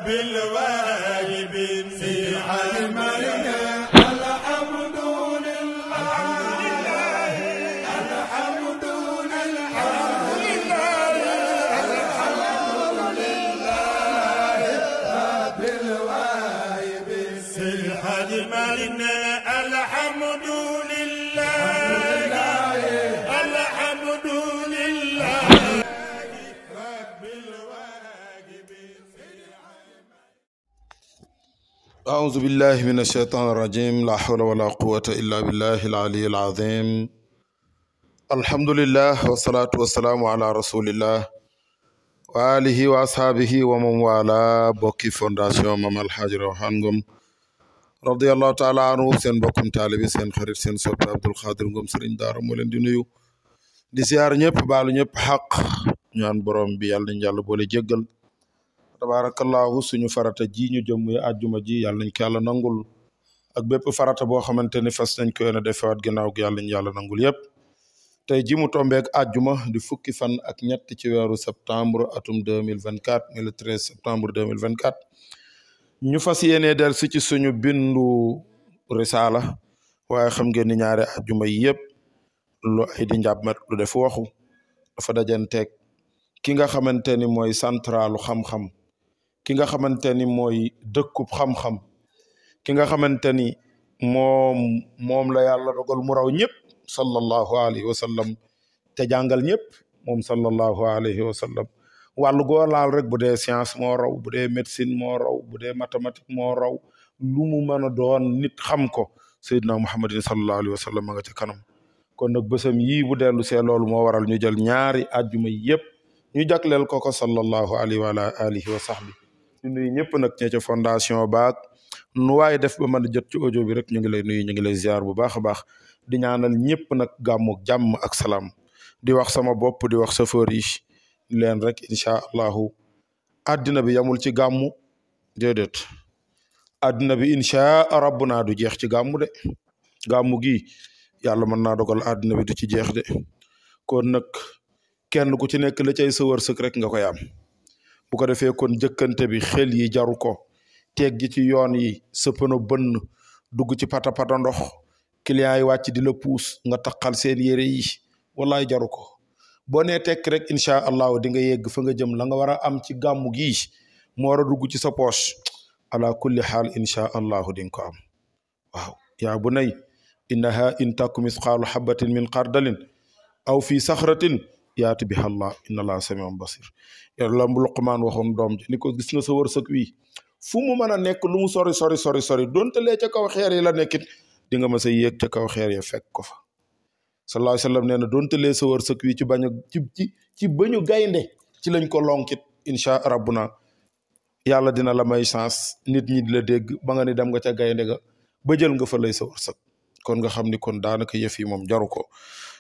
رب الواجب في حلمنا الحمد لله الحمد لله رب الواجب في حلمنا الحمد لله الحمد لله رب الواجب. أعوذ بالله من الشيطان الرجيم لا حول ولا قوة إلا بالله العلي العظيم الحمد لله والصلاة والسلام على رسول الله وآله وأصحابه ومن والاه بوكي فونداسيون مام الحاج روحان ngom radiyallahu taala anhu seen bokkum taalibi seen xarit seen soppe Abdul Xaadir Ngom Sëriñ Daara moo leen di nuyu di siyaar ñëpp baalu ñëpp xaq ñaan borom bi yàlla nañ yàlla boole jéggal tabarakallahu suñu farata ji ñu jëm muy àjjuma ji yàlla nañ ko yàlla nangul ak bépp farata boo xamante ni fas nañ ko yéen a defewaat ginnaaw gi yàlla nañ yàlla nangul yépp tey ji mu tombeek àjjuma di fukki fan ak ñett ci weeru septembre atum 2024 muy le 13 septembre 2024 ñu fas yéene del si ci suñu bindu risaala waaye xam ngeen ni ñaari àjjuma yi yépp lu ay di njàmbat lu def waxu dafa dajanteeg ki nga xamante ni mooy centralu xam-xam ki nga xamante ni mooy dëkkub xam-xam ki nga xamante ni moom la yàlla dogal mu raw ñëpp sallallahu alayhi wa sallam te jàngal ñëpp moom sallallahu alayhi wa sallam wàllu goo laal rek bu dee science moo raw bu dee médecine moo raw bu dee mathématique moo raw lu mu mën a doon nit xam ko sayyidina muhammadin sallallahu alayhi wa sallam ma nga ca kanam kon nag bësam yii bu dellu see loolu moo waral ñu jël ñaari àjjuma yépp ñu jagleel ko sallallahu alayhi wa alihi wa sahbi ñu nuyu ñëpp nag ñe ca fondation baak nu waaye def ba mën a jot ci audio bi rek ñu ngi lay nuyu ñu ngi lay ziar bu baax a baax di ñaanal ñëpp nag gàmmu jàmm ak salaam di wax sama bopp di wax chauffeur yi leen rek incha allahu àddina bi yamul ci gàmmu déedéet àddina bi incha rabbuna du jeex ci gàmmu de gàmmu gi yàlla mën naa dogal àddina bi du ci jeex de kon nag kenn ku ci nekk la cay sa wërsëg rek nga koy am bu ko defee kon jëkkante bi xel yi jaru ko teeg gi ci yoon yi sëppana bënn dugg ci pata ndox client yi wàcc di la puus nga taqal seen yére yi wallaay jaru ko boo nee tekk rek incha allahu di nga yegg fa nga jëm la nga war a am ci gàmmu gi moo war a dugg ci sa poche ala kulli xaal incha allahu di nga ko am waaw yaa bu nay innaha in taku misqaalu habatin min xardalin aw fi saxratin yaati biha allah inna allah samiun basir yàlla Luqmaan waxoon doom ji ni ko gis nga sa wërsëg wi fu mu mën a nekk lu mu sori donte lee ca kaw xeer yi la nekkit di nga mas a yéeg ca kaw xeer ya fekk ko fa sallallahu alayhi wa sallam nee na donte lee sa wërsëg wi ci bañu gaynde ci lañ ko lonkit incha rabbuna yàlla dina la may chance nit ñi di la dégg ba nga ni dem nga ca gaynde ga ba jël nga fa lay sa wërsëg kon nga xam ni kon daanaka yëf yi moom jaru ko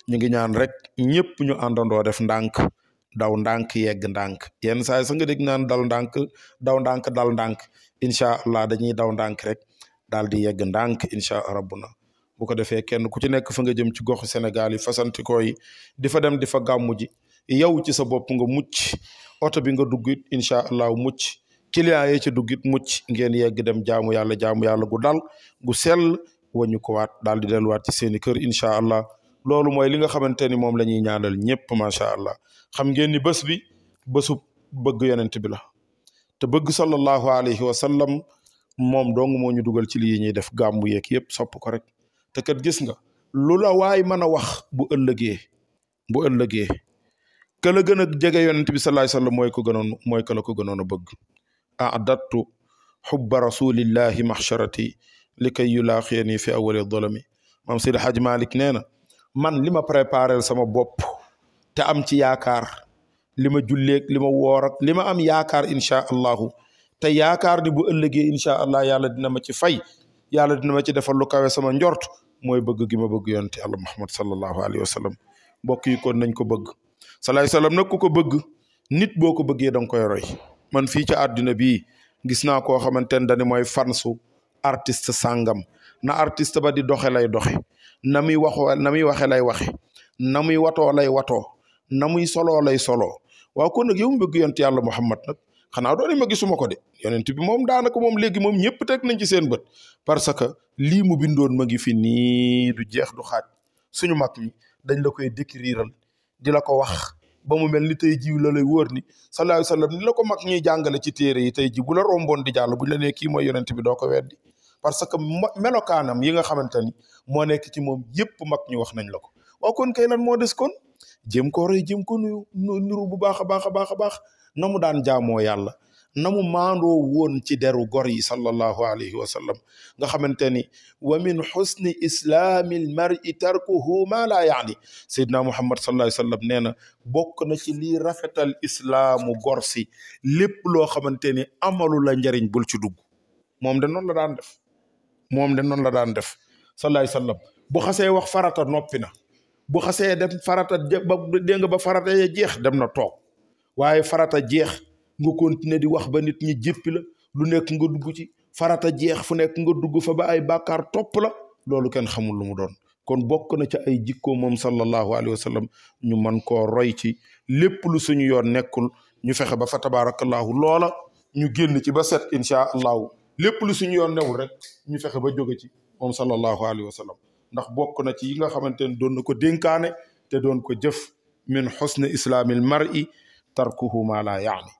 ñu ngi ñaan rek ñëpp ñu àndandoo def ndànk daw ndànk yegg ndànk yenn saa yi sax nga dégg naan dal ndànk daw ndànk dal ndànk incha allah dañuy daw ndànk rek daal di yegg ndànk incha rabbuna bu ko defee kenn ku ci nekk fa nga jëm ci goxu Sénégal yi fasantikoo yi di fa dem di fa gàmmu ji yow ci sa bopp nga mucc oto bi nga duggit incha allah mucc client yi ci duggit mucc ngeen yegg dem jaamu yàlla gu dal gu sell wañu ko waat daal di delluwaat ci seeni kër incha allah loolu mooy li nga xamante ni moom la ñuy ñaanal ñëpp macha allah xam ngeen ni bés bi bésu bëgg yonent bi la te bëgg sallallahu alayhi wa sallam moom dong moo ñu dugal ci lii ñuy def gàmmu yeeg yëpp sopp ko rek te kat gis nga lu la waay mën a wax bu ëllëgee ka la gën a jege yonent bi sallallahu alayhi wa sallam mooy ka la ko gënoon a bëgg a'dattu xubba rasulillahi maxsharati li kay yulaaxiyani fi awali dolami maam Seydi Hadj Malick nee na man li ma préparel sama bopp te am ci yaakaar li ma julleeg li ma woor ak li ma am yaakaar incha allahu te yaakaar ni bu ëllëgee incha allah yàlla dina ma ci fay yàlla dina ma ci defal lu kawe sama njort mooy bëgg gi ma bëgg yonent yàlla Muhammad sallallahu alayhi wa sallam mbokk yi kon nañ ko bëgg salaay salaam nag ku ko bëgg nit boo ko bëggee danga koy roy man fii ci àdduna bii gis naa koo xamante ne dañu mooy fansu artiste sàngam na artiste ba di doxe lay doxe na muy waxe lay waxe na muy watoo lay watoo na muy soloo lay soloo waaw kon nag yow mu bëgg yonent yàlla Muhammad nag xanaa doone ma gisuma ko de yonent bi moom daanaka moom léegi moom ñëpp teg nañ ci seen bët parce que lii mu bindoon ma ngi fi nii du jeex du xaaj suñu mag ñi dañ la koy décriral di la ko wax ba mu mel ni tey ji la lay wóor ni sallallahu alayhi wa sallam ni la ko mag ñuy jàngale ci téere yi tey ji bu la romboon di jàll buñ la nee kii mooy yonent bi doo ko weddi parce que melokaanam yi nga xamante ni moo nekk ci moom yëpp mag ñu wax nañ la ko waaw kon kay lan moo des kon jéem koo roy jéem ko niru bu baax a baax a baax a baax na mu daan jaamoo yàlla na mu maandoo woon ci deru gor yi sallallahu alayhi wa sallam nga xamante ni wa min xusni islaami l mar'i tarkuhu ma laa yaani sayyidina muhammad sallallahu alayhi wa sallam nee na bokk na ci lii rafetal islaamu gor si lépp loo xamante ni amalu la njariñ bul ci dugg moom de noonu la daan def moom de noonu la daan def sallallahu alayhi wa sallam bu xasee wax farata noppi na bu xasee dem farata ba dégg nga ba farata ya jeex dem na toog waaye farata jeex nga continuer di wax ba nit ñi jéppi la lu nekk nga dugg ci farata jeex fu nekk nga dugg fa ba ay bàkkaar topp la loolu kenn xamul lu mu doon kon bokk na ci ay jikko moom sallallahu alayhi wa sallam ñu mën koo roy ci lépp lu suñu yoon nekkul ñu fexe ba fa tabarakallahu loola ñu génn ci ba set insha allahu lépp lu suñu yoon newul rek ñu fexe ba jóge ci moom sallallahu alayhi wa sallam ndax bokk na ci yi nga xamante ne doon na ko dénkaane te doon ko jëf min xusni islaamil mar'i tarkuhu ma la yaani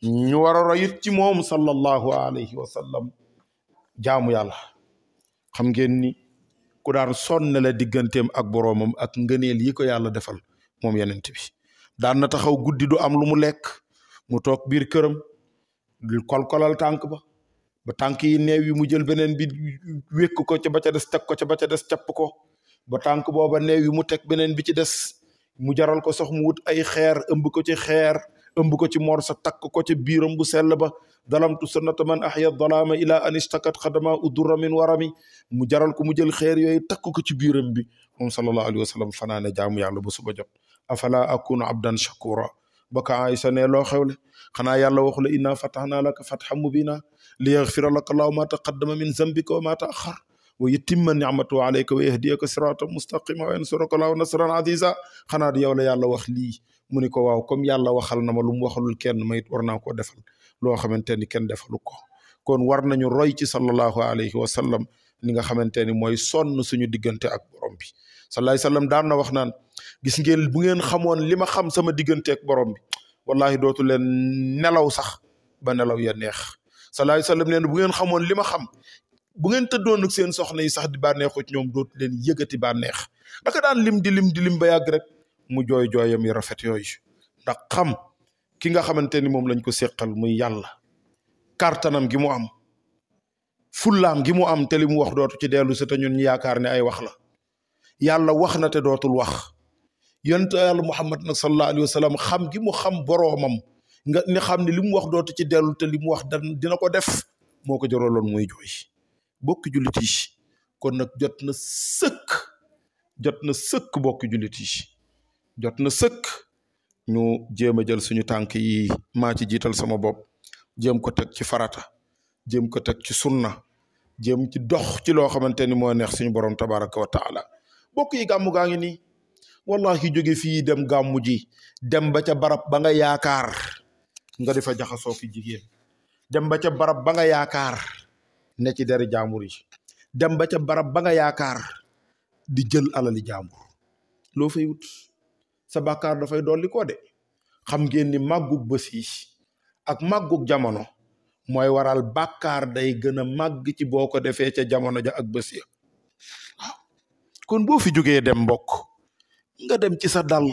ñu war a royit ci moom sallallahu alayhi wa sallam jaamu yàlla xam ngeen ni ku daan sonn la digganteem ak boroomam ak ngëneel yi ko yàlla defal moom yenent bi daan na taxaw guddi du am lu mu lekk mu toog biir këram di kolkolal tànk ba tànk yi neew yi mu jël beneen bi wékk ko ca ba ca des teg ko ca ba ca des capp ko ba tànk booba neew yi mu teg beneen bi ci des mu jaral ko sax mu wut ay xeer ëmb ko ci xeer ëmb ko ci mor sa takk ko ca biiram bu sell ba dalamtu sunnata man ahya dalaama ila an istakat xadama udurra min warami mu jaral ko mu jël xeer yooyu takk ko ci biiram bi moom sallallahu alayhi wa sallam fanaane jaamu yàlla ba suba jot afala akunu abdan shakura ba ka Aysa ne loo xewle xanaa yàlla waxu la inna fatahna laka fathan mubina li yaghfira laka allahu ma taqaddama min zambika wa ma ta'akhkhar wa yutimma ni'matahu alayka wa yahdiyaka siratan mustaqima wa yansuraka allahu nasran aziza xanaa di yow la yàlla wax lii mu ni ko waaw comme yàlla waxal na ma lu mu waxalul kenn mayit war naa koo defal loo xamante ni kenn defalu ko kon war nañu roy ci sallallahu alayhi wa sallam ni nga xamante ni mooy sonn suñu diggante ak borom bi sallallahu alayhi wa sallam daan na wax naan gis ngeen bu ngeen xamoon li ma xam sama diggante ak borom bi wallahi dootu leen nelaw sax ba nelaw ya neex sallallahu alayhi wa sallam nee na bu ngeen xamoon li ma xam bu ngeen tëddoon ak seen soxna yi sax di bànneexu ci ñoom dootu leen yëgati bànneex daka daan lim di lim ba yàgg rek mu jooy jooyam yu rafet yooyu ndax xam ki nga xamante ni moom lañ ko séqal muy yàlla kartanam gi mu am fullaam gi mu am te li mu wax dootu ci dellu si te ñun ñu yaakaar ne ay wax la yàlla wax na te dootul wax yonent yàlla muhammad nag sallallahu alayhi wa sallam xam gi mu xam boroomam nga ni xam ne li mu wax dootu ci dellu te li mu wax dina ko def moo ko jaraloon muy jooy bokki jullit yi kon nag jot na sëkk bokki jullit yi jot na sëkk ñu jéem a jël suñu tànk yi maa ci jiital sama bopp jéem ko teg ci farata jéem ko teg ci sunna jéem ci dox ci loo xamante ni moo neex suñu borom tabaraka wa taala bokk yi gàmmu gaa ngi nii wallahi jóge fii dem gàmmu ji dem ba ca barab ba nga yaakaar nga di fa jaxasoo ki jigéen dem ba ca barab ba nga yaakaar ne ci deri jaambur yi dem ba ca barab ba nga yaakaar di jël alali jaambur loo fay wut sa bàkkaar dafay dolli ko de xam ngeen ni màggug bés yi ak màggug jamono mooy waral bàkkaar day gën a màgg ci boo ko defee ca jamono ja ak bés ya waaw kon boo fi jógee dem mbokk nga dem ci sa dal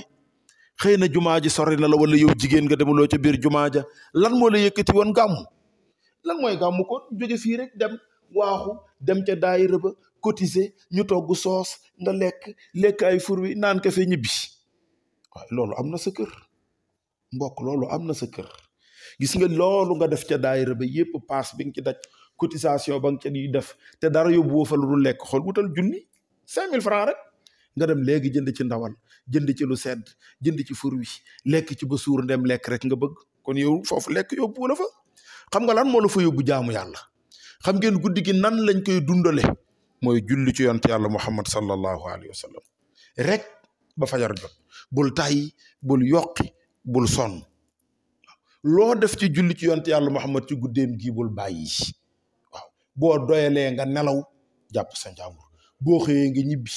xëy na jumaa ji sori na la wala yow jigéen nga demuloo ca biir jumaa ja lan moo la yëkkati woon gàmmu lan mooy gàmmu kon jóge fii rek dem waaxu dem ca daayira ba cotiser ñu togg soos nga lekk ay fur wi naan ka fe ñibbi waaw loolu am na sa kër mbokk loolu am na sa kër gis nga loolu nga def ca daayira ba yépp paas bi nga ci daj cotisation ba nga ca di def te dara yóbbu woo fa lu dul lekk xool wutal junni 5000 francs rek nga dem léegi jënd ci ndawal jënd ci lu sedd jënd ci fur wi lekk ci ba suur ndem lekk rek nga bëgg kon yow foofu lekk yóbbu wala fa xam nga lan moo la fa yóbbu jaamu yàlla xam ngeen guddi gi nan lañ koy dundale mooy julli ci yonent yàlla muhammad sallallahu alayhi wa sallam rek ba fajar jot bul tàyyi bul yokki bul sonn loo def ci julli ci yonent yàlla Muhammad ci guddeem gi bul bàyyi waaw boo doyalee nga nelaw jàpp sa njàmbur boo xëyee nga ñibbi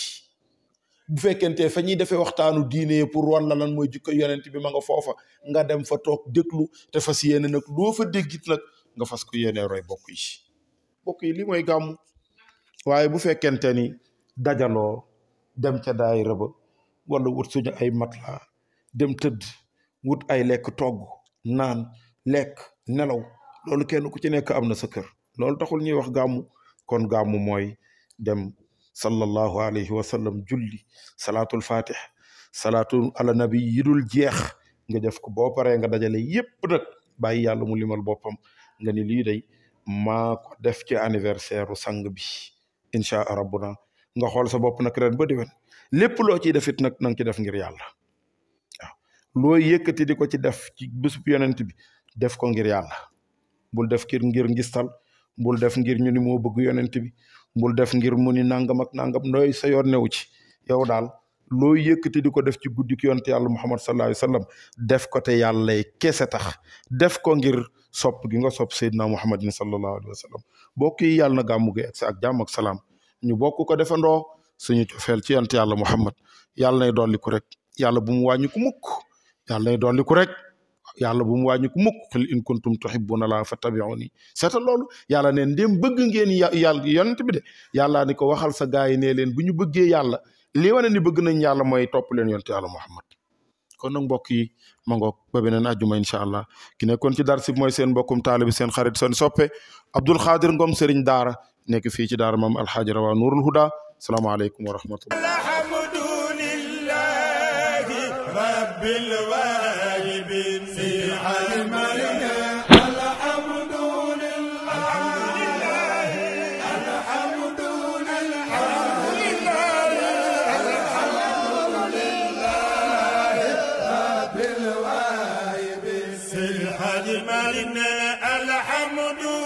bu fekkente fa ñuy defee waxtaanu diine pour wan la lan mooy jikko yonent bi ma nga foofa nga dem fa toog déglu te fas yéene nag loo fa déggit nag nga fas ko yéene roy bokk yi lii mooy gàmmu waaye bu fekkente ni dajaloo dem ca daayira ba wala wut suñu ay matla dem tëdd wut ay lekk togg naan lekk nelaw loolu kenn ku ci nekk am na sa kër loolu taxul ñuy wax gàmmu kon gàmmu mooy dem sallallahu alayhi wa sallam julli salaatul fatih salaatu ala nabi yi dul jeex nga def ko boo paree nga dajale yépp nag bàyyi yàlla mu limal boppam nga ni lii day maa ko def ci anniversaire u sang bi inchaa rabbuna nga xool sa bopp nag ren ba déwén lépp loo ciy defit nag na nga ci def ngir yàlla waaw loo yëkkati di ko ci def ci bésub yonent bi def ko ngir yàlla bul def ngir ngistal bul def ngir ñu ni moo bëgg yonent bi bul def ngir mu ni nangam ak nangam ndooy sa yoon newu ci yow daal loo yëkkati di ko def ci guddi ki yonent yàlla Muhammad sallallahu alayhi wa sallam def ko te yàllay kese tax def ko ngir sopp gi nga sopp Seydina Muhammadin sallallahu alayhi wa sallam bokk yi yàlla na gàmmu gi ak jàmm ak salaam ñu bokk ko defandoo suñu cofeel ci yonent yàlla Muhammad yàlla nay dolli ko rek yàlla bu mu wàññi ko mukk yàlla nay dolli ko rek yàlla bu mu wàññi ko mukk qul in kuntum tuhibbuna laa fattabi'uni seetal loolu yàlla ne ndéem bëgg ngeen yàlla yonent bi de yàlla ni ko waxal sa gaay yi ne leen bu ñu bëggee yàlla lii wane ni bëgg nañ yàlla mooy topp leen yonent yàlla Muhammad kon nag mbokk yi ma ngoog ba beneen àjjuma incha allah ki nekkoon ci darsi bi mooy seen mbokkum taalibi seen xarit seen soppe Abdul Xaadir Ngom Serigne Daara nekk fii ci Daara Maam Alxaaji Rawaa Nuurul Huda salaamaaleykum wa rahmatullah alhamdulillahi rabbil waalamiin الحمد